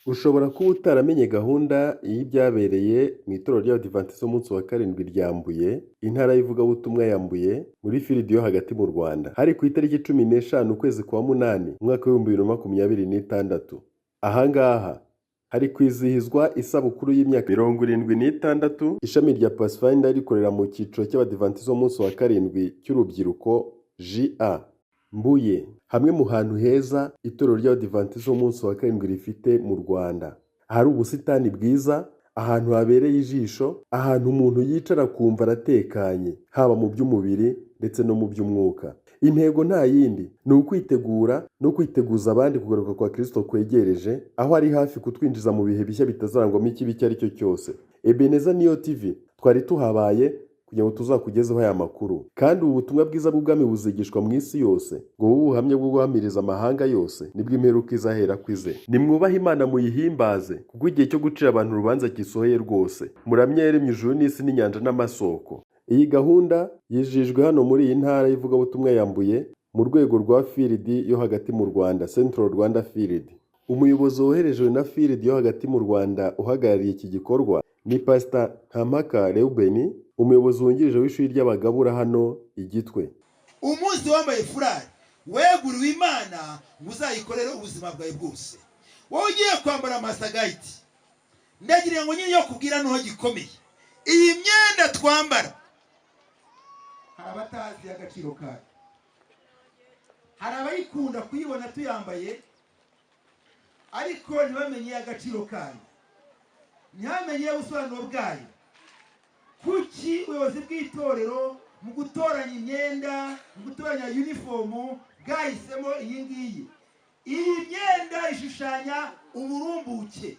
Ushobora kuba utaramenye gahunda y'ibyabereye mu itorero ry'Abadivantisiti b'umunsi wa karindwi rya Mbuye, intara y'ivugabutumwa ya Mbuye, muri field yo hagati mu Rwanda. Hari ku itariki 15 ukwezi kwa munani, umwaka w'2026. Aha ngaha hari kwizihizwa isabukuru y'imyaka 76 ishami rya Pathfinder rikorera mu cyiciro cy'Abadivantisiti b'umunsi wa karindwi cy'urubyiruko JA. Mbuye, hamwe mu hantu heza itorero ry'Abadivantisiti b'umunsi wa karindwi rifite mu Rwanda. Ahari ubusitani bwiza, ahantu habereye ijisho, ahantu umuntu yicara akumva aratekanye, haba mu by'umubiri ndetse no mu by'umwuka. Intego nta yindi ni ukwitegura no kwiteguza abandi kugaruka kwa Kristo kwegereje, aho ari hafi kutwinjiza mu bihe bishya bitazarangwamo ikibi icyo ari cyo cyose. Ebeneza Niyo TV twari tuhabaye kugira ngo tuzakugezeho aya makuru. Kandi ubu butumwa bwiza bw'ubwami buzigishwa mu isi yose, ngo bube ubuhamya bwo guhamiriza amahanga yose, nibwo imperuka izahera kwize. Nimwubahe Imana muyihimbaze, kuko igihe cyo gucira abantu urubanza gisohoye rwose. Muramye yaremye ijuru n'isi n'inyanja n'amasoko. Iyi gahunda yijijwe hano muri iyi ntara y'ivugabutumwa ya Mbuye, mu rwego rwa field yo hagati mu Rwanda, Central Rwanda Field. Umuyobozi woherejwe na field yo hagati mu Rwanda uhagarariye iki gikorwa ni Pastor Ntampaka Reuben, umuyobozi wungirije w'ishuri ry'abagabura hano i Gitwe. Umunsi wambaye furari, weguriwe Imana ngo uzayikorere ubuzima bwawe bwose. Wowe ugiye kwambara master guide, ndagira ngo nyine iyo kubwira niho gikomeye. Iyi myenda twambara, hari abatazi agaciro kayo, hari abayikunda kuyibona tuyambaye ariko ntibamenye agaciro kayo, ntibamenye ubusobanuro bwayo. Kuki ubuyobozi bw'itorero mu gutoranya imyenda, mu gutoranya uniform, bwahisemo iyi ngiyi? Iyi myenda ishushanya uburumbuke,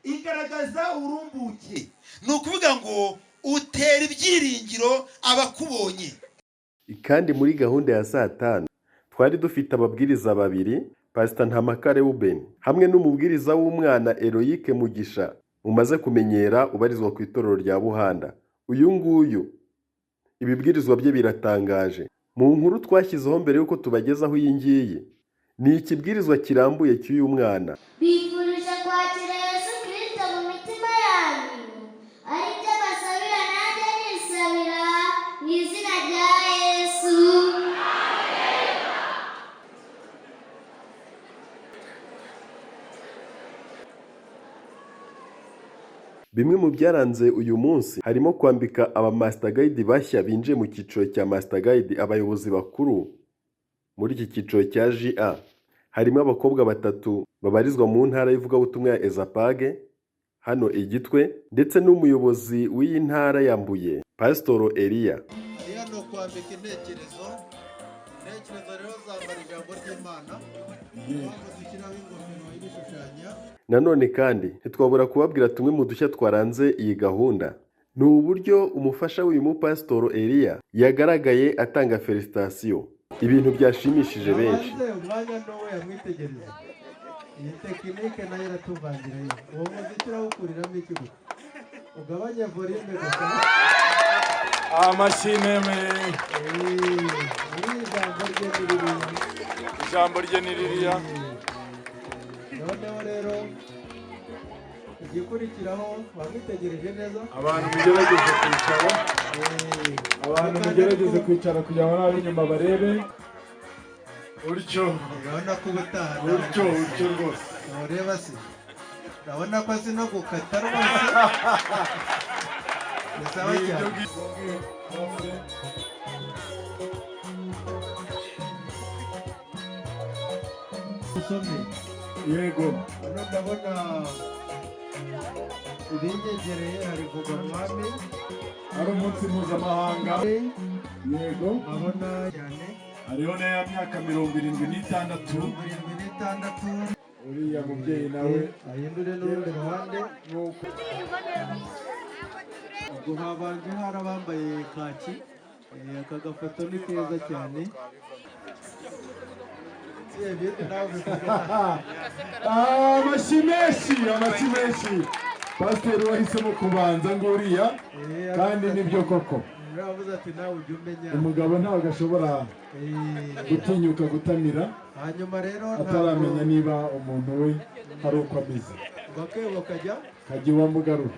igaragaza uburumbuke. Ni ukuvuga ngo utera ibyiringiro abakubonye. Kandi muri gahunda ya saa 5 twari dufite ababwiriza babiri, Pastor Ntampaka Reuben hamwe n'umubwiriza w'umwana Eloyique Mugisha mumaze kumenyera, ubarizwa ku itorero rya Buhanda. Uyu nguyu ibibwirizwa bye biratangaje. Mu nkuru twashyizeho mbere y'uko tubagezaho iyi ngiyi, ni ikibwirizwa kirambuye cy'uyu mwana. Bifurije kwakira Yesu Kirisito mu mitima yanyu, aribyo basabira nanjye nisabira mu izina rya Yesu. Bimwe mu byaranze uyu munsi harimo kwambika aba Master Guide bashya binjiye mu cyiciro cya Master Guide, abayobozi bakuru muri iki cyiciro cya JA. Harimo abakobwa batatu babarizwa mu ntara y'ivugabutumwa ya Ezapage hano i Gitwe, ndetse n'umuyobozi w'iyi ntara ya Mbuye, Pasitoro Eliya. Hariya ni ukwambika intekerezo. Intekerezo rero zambara ijambo ry'Imana, niyo mpamvu dushyiraho ingofero ibishushanya. Nanone kandi ntitwabura kubabwira tumwe mu dushya twaranze iyi gahunda. Ni uburyo umufasha w'uyu mupasitoro Eliya yagaragaye atanga félicitations, ibintu byashimishije benshi. Abanze umwanya n'uwe yamwitegereza. Iyi technique nayo iratuvangira ye. Uwo muziki urawukuriramo iki gusa? Ugabanye volume gusa. Amashyi meme. Iri ijambo rye ni ririya. Ijambo rye ni ririya. Noneho rero igikurikiraho, wamwitegereje neza. Abantu mugerageze kwicara. Abantu mugerageze kwicara kugira ngo n'ab'inyuma barebe utyo. Urabona ko ubutaha Utyo, utyo rwose. Ureba se, urabona ko azi no gukata rwose, ni sawa Ni ibyo cyane. Ngibyo. Usome. Yego. Hano ndabona ibinyegereye, hari vuga mwami. Ari umunsi mpuzamahanga, yego. Nkabona cyane. Hariho n'aya myaka 76. 76. Uriya mubyeyi nawe. Ahindure n'urundi ruhande. Nuko. Ubwo habanje hari abambaye kaki. Aka gafoto ni keza cyane. Si ibindi nawe bivuga. Amashyi menshi, amashyi menshi. Pasiteri wahisemo kubanza nguriya, kandi nibyo koko. Uravuze ati nawe ujya umenya. Umugabo ntabwo ashobora gutinyuka gutamira Hanyuma rero ataramenya niba umuntu we hari uko ameze. Ubwo akebo kajya kajya iwa Mugarura.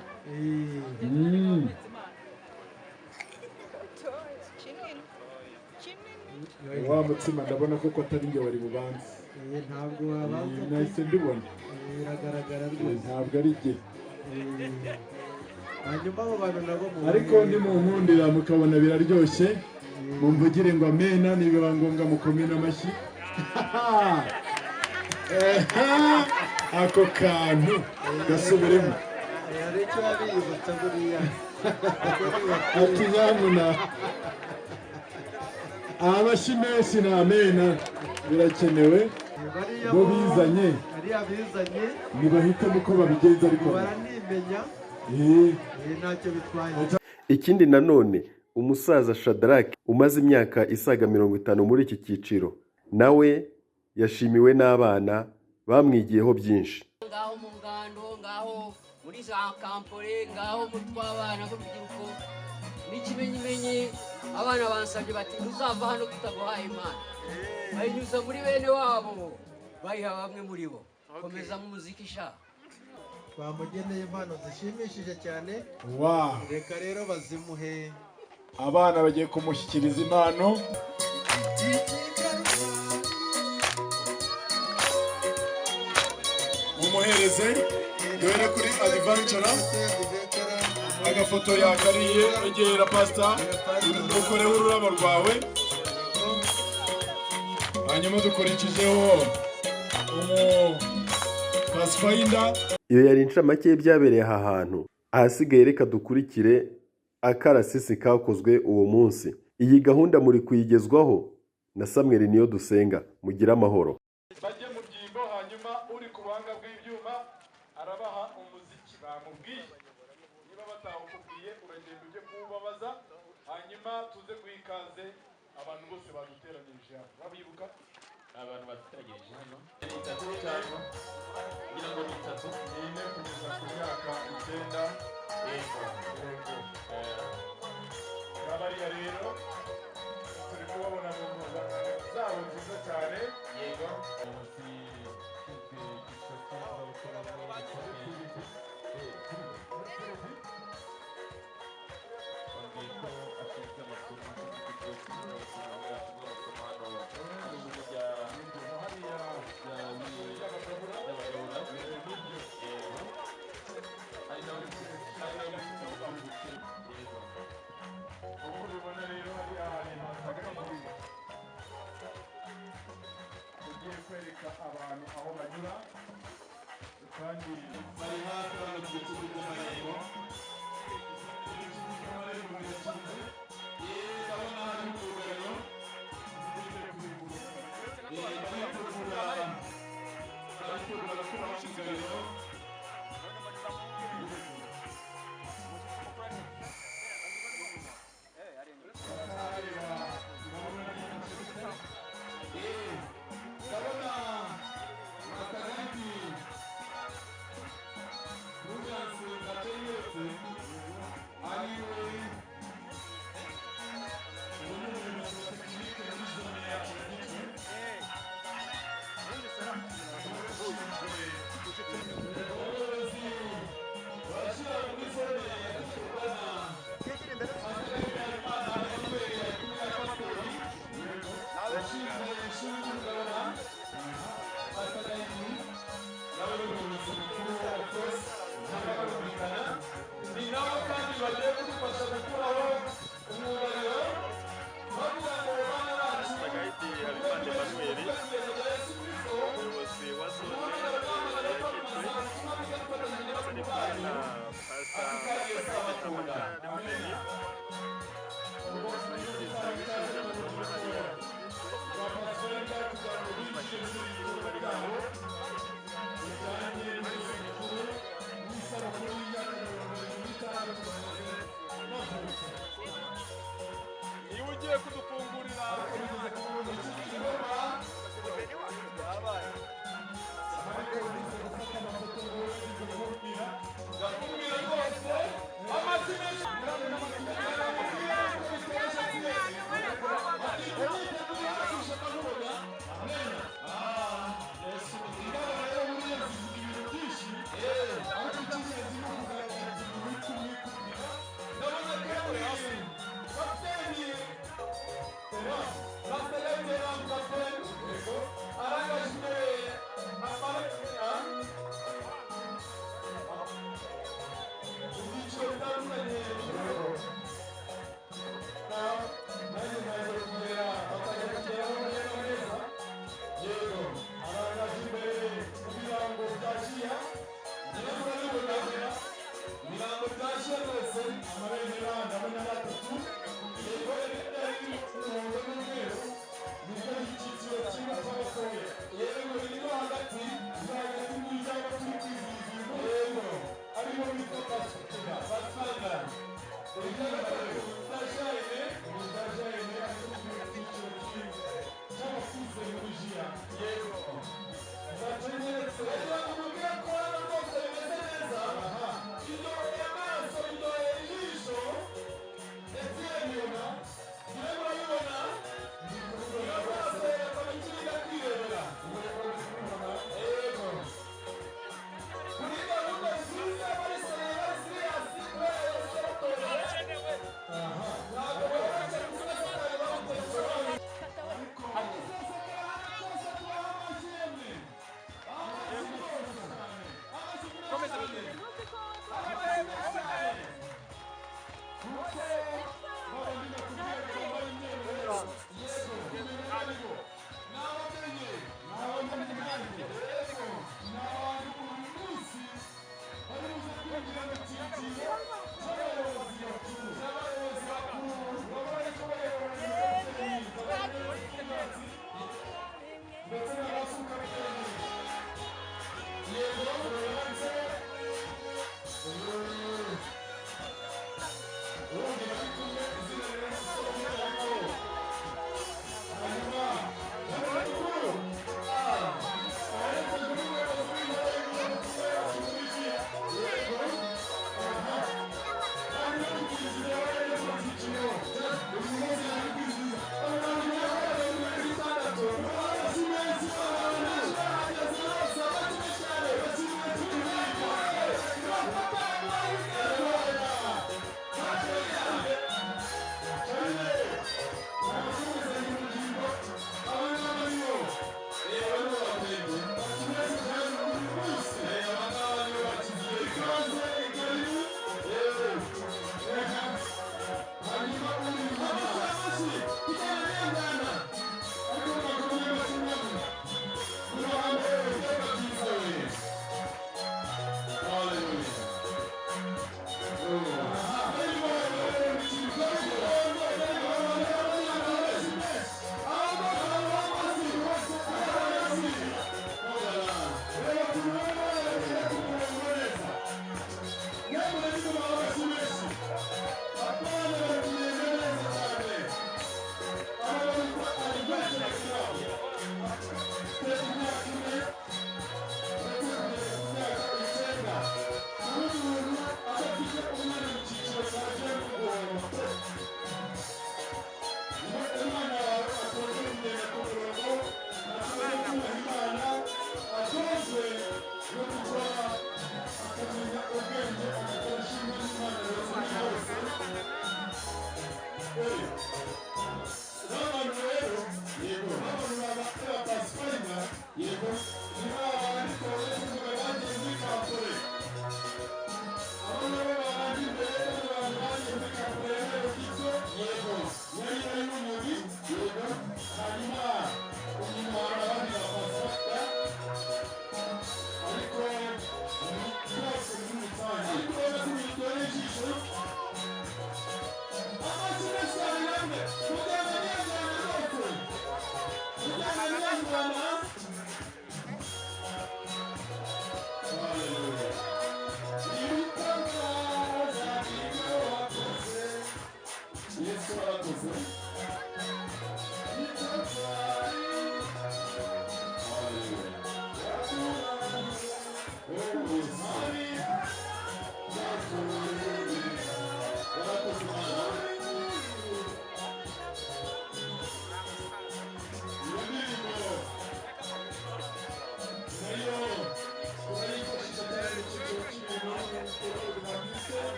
Wa mutsima ndabona koko atari njye wari bubanze. Ntabwo wabanza. Nahise mbibona. Biragaragara rwose. Ntabwo ari jye. Hanyuma abo bantu nabo ariko nimunkundira mukabona biraryoshye mumvugire ngo amena, nibiba ngombwa mukome n'amashyi. Ako kantu gasubiremo. Hari icyo yabiyibutsa buriya. Ati nyamuna amashyi menshi na amena birakenewe. Bo bizanye ntibahitamo uko babigenza ariko baranimenya. Ntacyo bitwaye. Ikindi nanone umusaza Shadrack umaze imyaka isaga 50 muri iki cyiciro nawe yashimiwe n'abana bamwigiyeho byinshi. Ngaho mu ngando, ngaho muri za kampore, ngaho mu tw'abana b'urubyiruko n'ikimenyimenyi abana bansabye bati ntuzava hano tutaguhaye impano. Bayinyuza muri bene wabo bayiha bamwe muri bo. Komeza mu muziki sha. Bamugeneye impano zishimishije cyane. Reka rero bazimuhe. Abana bagiye kumushyikiriza impano. Mumuhereze duhere kuri Adventure. Agafoto yakariye egera pastor ukoreho ururabo rwawe. Hanyuma dukurikijeho umu Pathfinder. Iyo yari incamake y'ibyabereye aha hantu. Ahasigaye reka dukurikire akarasisi kakozwe uwo munsi. Iyi gahunda muri kuyigezwaho na Samuel Niyodusenga. Mugire amahoro. Bajye mu byimbo, hanyuma uri ku buhanga bw'ibyuma arabaha umuziki bamubwiye. Niba batawukubwiye uragenda ujye kuwubabaza, hanyuma tuze guha ikaze abantu bose baduteranyirije hano. Babibuka? Abantu baduteranyirije hano ni 3 cyangwa ngira ngo ni 3, ni 4 kugeza ku myaka 9. Yego. Yego. Bariya rero turi kubabona mu mpuzankano zabo nziza cyane. Yego. Uko ubibona rero hariya hari ugiye kwereka abantu aho banyura kandi bari hafi hano ku kigo cy'amarembo. Amarembo birakinze. Ndabona hari urugero baritegura gukuraho ikiganiro. Ndabona Matagati Prudence.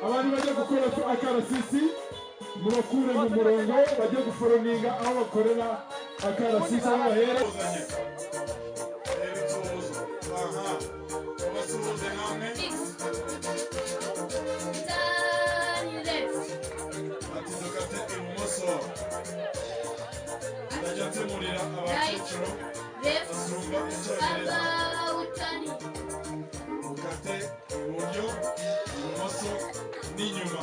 Abantu bajya gukora akarasisi mubakure mu murongo bajye guforominga aho bakorera akarasisi aho bahera. Mukate iburyo, ibumoso n'inyuma.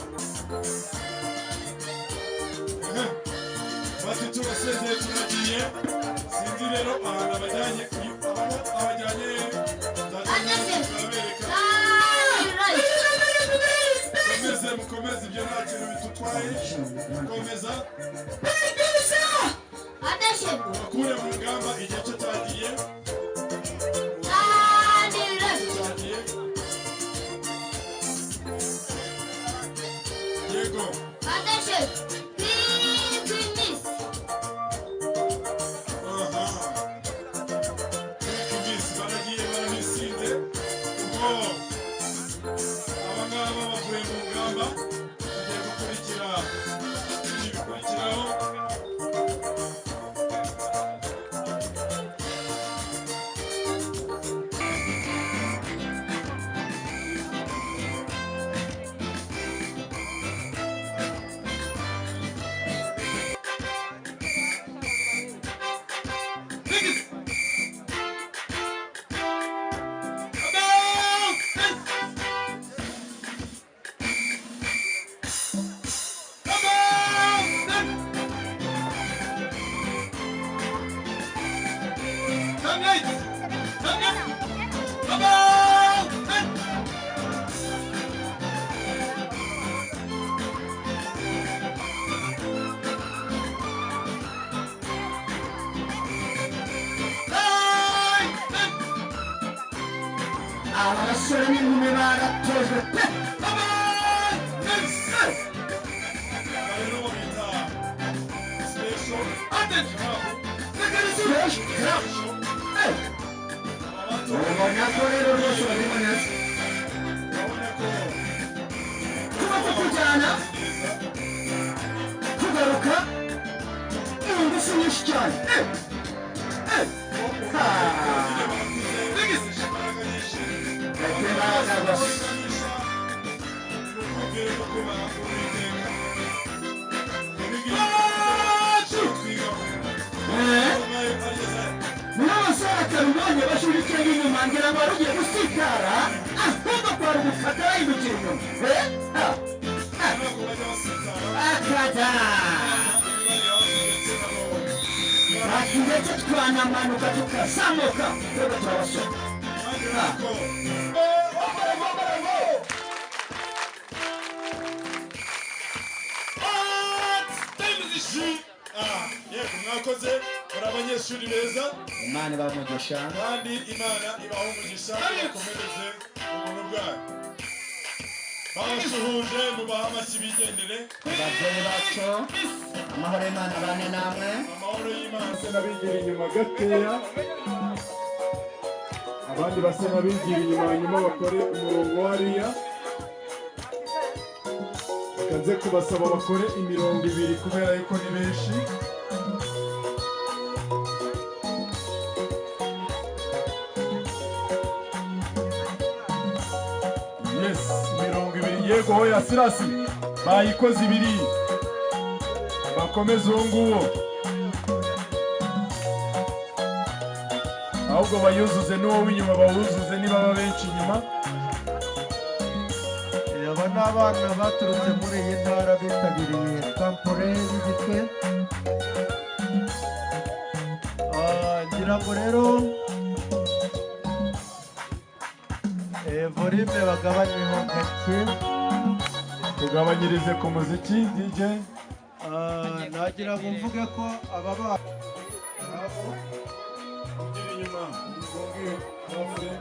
Bati turasezeye turagiye, sinzi rero ahantu abajyanye, abajyanye nzabereka. Mukomeze, mukomeze ibyo nta kintu bitutwaye, mukomeza. Ubakure mu ngamba igihe cyo cyagiye. Yego. Aha. Quick baragiye barabisinze ubwo aba ngaba bavuye mu ngamba bagiye gukurikira ibikurikiraho. Aba basore n'inkumi baratojwe pe. Rero bita special. Ubona ko rero rwose barimo neza kuba kukujyana kugaruka ingufu nyinshi cyane. Imbaraga rwose. Niyo basore atabibonye bashuri cyangwa inyuma, ngira ngo wari ugiye gusitara, ahubwo kwari ugukata bahindukira inyuma. Ha, ha. Akada ati ndetse twanamanuka tukazamuka, twebwe turabasore. Ha. Yego, mwakoze, muri abanyeshuri beza. Imana ibahe umugisha. Kandi Imana ibahe umugisha, bakomereze ubuntu bwayo. Babasuhuje, mubahe amashyi bigendere. Ababyeyi bacu, amahoro y'Imana abane namwe. Amahoro y'Imana. Basa n'abigira inyuma gakeya, abandi basa n'abigira inyuma, hanyuma bakore umurongo hariya. Reka nze kubasaba bakore imirongo ibiri kubera yuko ni benshi. Yes, imirongo ibiri. Yego, hoya Sirasi, bayikoze ibiri, bakomeze uwo nguwo, ahubwo bayuzuze n'uwo w'inyuma bawuzuze niba baba benshi inyuma. Aba ni abana baturutse muri iyi ntara bitabiriye kampore y'Igitwe. Ngira ngo rero volume bagabanyeho gake. Tugabanyirize ku muziki, DJ. Nagira ngo mvuge ko aba bana Ugira inyuma mugonge bafure.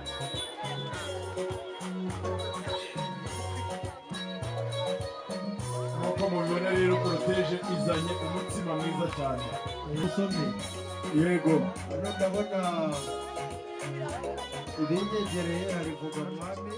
Nk'uko mubibona rero, cortège izanye umutsima mwiza cyane. Usomye. Yego. Hano ndabona ibinyegereye hari Vuga Mwami.